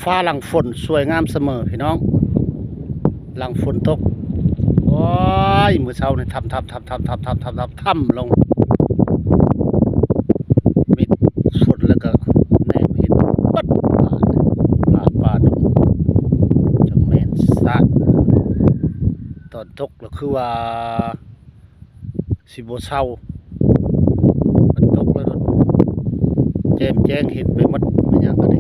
ຟ້າຫຼັງຝົນສວຍງາມສະເໝີພີ່ນ້ອງ, ຫຼັງຝົນຕົກ. ໂອ້ຍ ມື້ເຊົ້ານີ້ຖ້ຳໆໆໆໆໆໆໆ ຖ້ຳລົງ ມິດຝົນ ແລ້ວກໍແນມເຫັນເບິດ ປ່າ ປ່າ ປ່າດົງ ຈັກແມ່ນຊາດ. ຕອນຕົກ ກໍຄືວ່າຊິບໍ່ເຊົາ, ມັນຕົກແລ້ວແຈ່ມແຈ້ງເຫັນໄປໝົດ. ແມ່ນຫຍັງກະດີ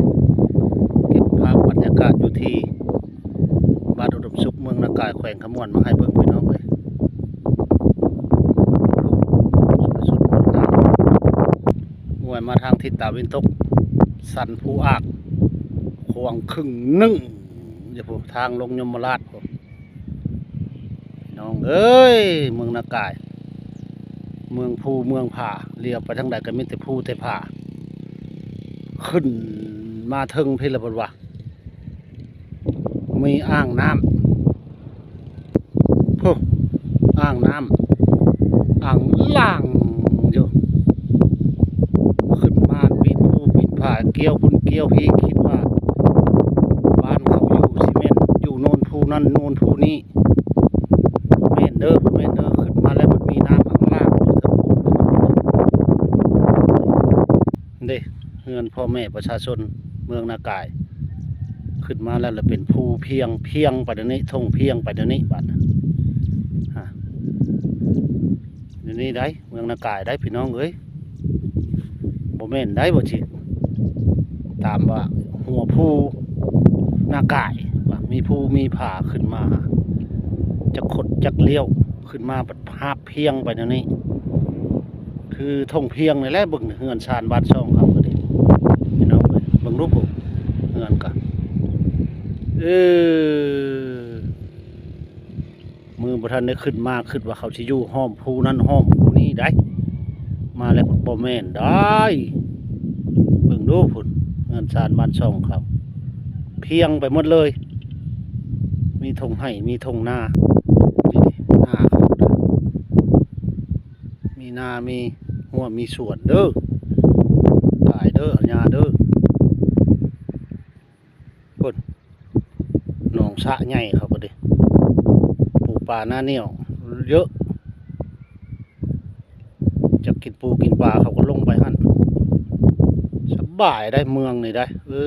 ເກັບພາບບັນຍາກາດຢູ່ທີ່ບ້ານອຸດົມສຸກ ເມືອງນາກາຍ ແຂວງຄຳມ່ວນ ມາໃຫ້ເບິ່ງພີ່ນ້ອງເອີຍ. ສວຍສົດງົດງາມ. ໂອ້ຍ ມາທາງທິດຕາເວັນຕົກ ສັນພູອາກ ຂວາງເຄິ່ງໜຶ່ງ ຢູ່ພຸ້ນ ທາງລົງຍົມມະລາດພຸ້ນ. ພີ່ນ້ອງເອີຍ ເມືອງນາກາຍ ເມືອງພູເມືອງຜາ ຫຼຽວໄປທາງໃດກໍມີແຕ່ພູແຕ່ຜາ. ຂຶ້ນມາເທິງພີ້ລະເພິ່ນວ່າ ມີອ່າງນ້ຳ ພຸ້ນ ອ່າງນ້ຳ ອ່າງຫຼາງຢູ່. ຂຶ້ນມາປີນພູປີນຜາ ກ່ຽວພຸ້ນກ່ຽວພີ້ ຄິດວ່າບ້ານເຂົາຢູ່ ຊິແມ່ນຢູ່ໂນນພູນັ້ນໂນນພູນີ້. ບໍ່ແມ່ນເດີ ບໍ່ແມ່ນເດີ ຂຶ້ນມາແລ້ວມັນມີນ້ຳຂ້າງລ່າງເດີ. ເດ້ ເຮືອນພໍ່ແມ່ປະຊາຊົນເມືອງນາກາຍ ຂຶ້ນມາແລ້ວລະເປັນພູພຽງ ພຽງໄປດຽວນີ້ ທົ່ງພຽງໄປດຽວນີ້ ບາດນະ ດຽວນີ້ໄດ໋ ເມືອງນາກາຍໄດ໋ ພີ່ນ້ອງເອີຍ. ບໍ່ແມ່ນໄດ໋ ບໍ່ຈິດ ຕາມວ່າຫົວພູນາກາຍ ວ່າມີພູມີຜາຂຶ້ນມາ ຈັກຄົດຈັກລ້ຽວ ຂຶ້ນມາບັດຫາບພຽງໄປແນວນີ້ ຄືທົ່ງພຽງນີ້ແຫຼະ. ເບິ່ງເຮືອນຊານບ້ານຊ່ອງເຂົາກໍດີ ພີ່ນ້ອງເອີຍ ເບິ່ງດູພຸ້ນ ເຮືອນກະ ເອີ ມື້ບໍ່ທັນໄດ້ຂຶ້ນມາ ຄິດວ່າເຂົາຊິຢູ່ຫ້ອມພູນັ້ນຫ້ອມພູນີ້ໄດ໋ ມາແລ້ວບໍ່ແມ່ນໄດ໋. ເບິ່ງດູພຸ້ນ ເຮືອນຊານບ້ານຊ່ອງເຂົາ ພຽງໄປໝົດເລີຍ ມີທົ່ງໄຮ່ມີທົ່ງນາ ນີ້ນາເຂົາ ມີນາມີຮົ້ວມີສວນເດີ ກາຍເດີ ຍາເດີ. ພຸ້ນ ໜອງສະໃຫຍ່ເຂົາກໍດີ ປູປາໜ້າໜຽວເຍີະ ຢາກກິນປູກິນປາເຂົາກໍລົງໄປຫັ້ນ ສະບາຍໄດ໋ ເມືອງນີ້ໄດ໋. ເອີ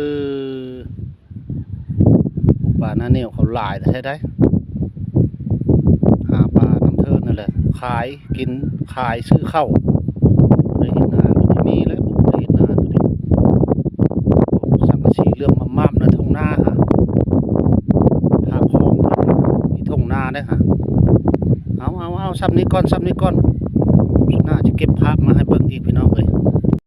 ປູປາໜ້າໜຽວເຂົາຫຼາຍແທ້ໄດ໋ ຫາປານຳເທີນນັ້ນແຫຼະ ຂາຍ ກິນຂາຍ ຊື້ເຂົ້າ ບໍ່ໄດ້ເຮັດນາກໍຊິມີແຫຼະ ບໍ່ໄດ້ເຮັດນາກໍດີ. ສັງກະສີເຫຼື້ອມໝາບໆ ໃນທົ່ງນາຫາ ພາບຂອງເພິ່ນມີທົ່ງນາເດ້ຫາ. ເອົາ ເອົາ ເອົາ ສ່ຳນີ້ກ່ອນ ສ່ຳນີ້ກ່ອນ ໜ້າຈະເກັບພາບມາໃຫ້ເບິ່ງອີກ ພີ່ນ້ອງເອີຍ.